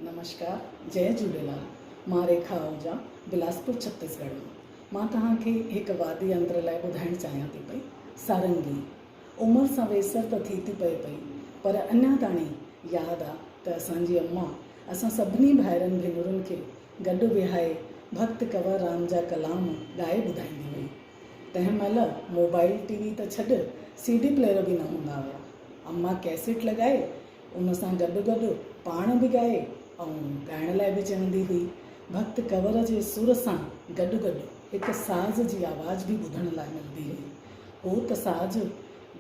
نمشڪار جئي جهوليلال مان ريکا آهوجا بلاسپور ڇتيسڳڙهه مان مان توهان کي هڪ وادي ينتر لاء ٻڌائڻ چاهيان ٿي پئي سارنگي عمر سان ويسر ته ٿي ٿي پئي پئي پر اڃا تاڻي ياد آ ته اسان جي اما اسان سڀني ڀائرن ڀينرن کي گڏ ويهائي ڀڳت ڪنور رام جا ڪلام ڳائي ٻڌائيندي هئي. تنهن مهل موبائل ٽي وي ته ڇڏ سي ڊي پليئر به نه هوندا هيا. اما ڪيسيٽ لڳائي ان سان گڏ گڏ پاڻ به ڳائي ۽ ڳائڻ لاء به چوندي هئي. ڀڳت ڪنور جي سر سان گڏ گڏ هڪ ساز جي آواز به ٻڌڻ لاء ملندي هئي. هو ته ساز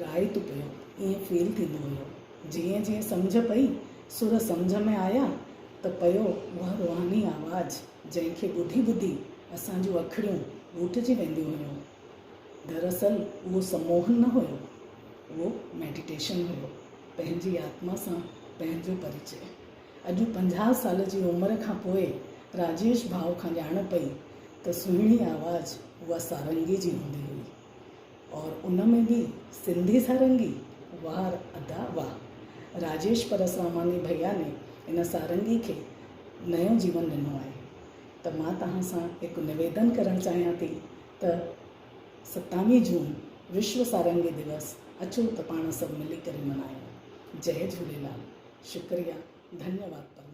ڳائي ٿو پيو ائين فيل ٿيندو هيو. جيئن جيئن سمجهه پئي، سر سمجهه ۾ آيا ته پيو اها روحاني آواز جنهن کي ٻڌي ٻڌي اسان جون اکڙيون ٻوٽجي وينديون هيون. دراصل اهو سموهن نه هيو، اهو ميڊيٽيشن هيو، پنهنجي آتما سان پنهنجو پريچي. اڄ 50 سال جي عمر کان پوء راجيش ڀاء کان ڄاڻ پئي ته سهڻي آواز اها سارنگي جي هوندي هئي. اور ان ۾ به سنڌي سارنگي، واه ادا واه. راجيش پرسراماني ڀيا ني ان سارنگي کي نيو جيون ڏنو آهي. ته مان توهان سان هڪ نويدن ڪرڻ چاهيان ٿي ته ستاويهه جون وشو سارنگي دوس اچو ته پاڻ سڀ ملي ڪري منايون. جئي جهوليلال. شڪريا. ڌنيواد پرماتما.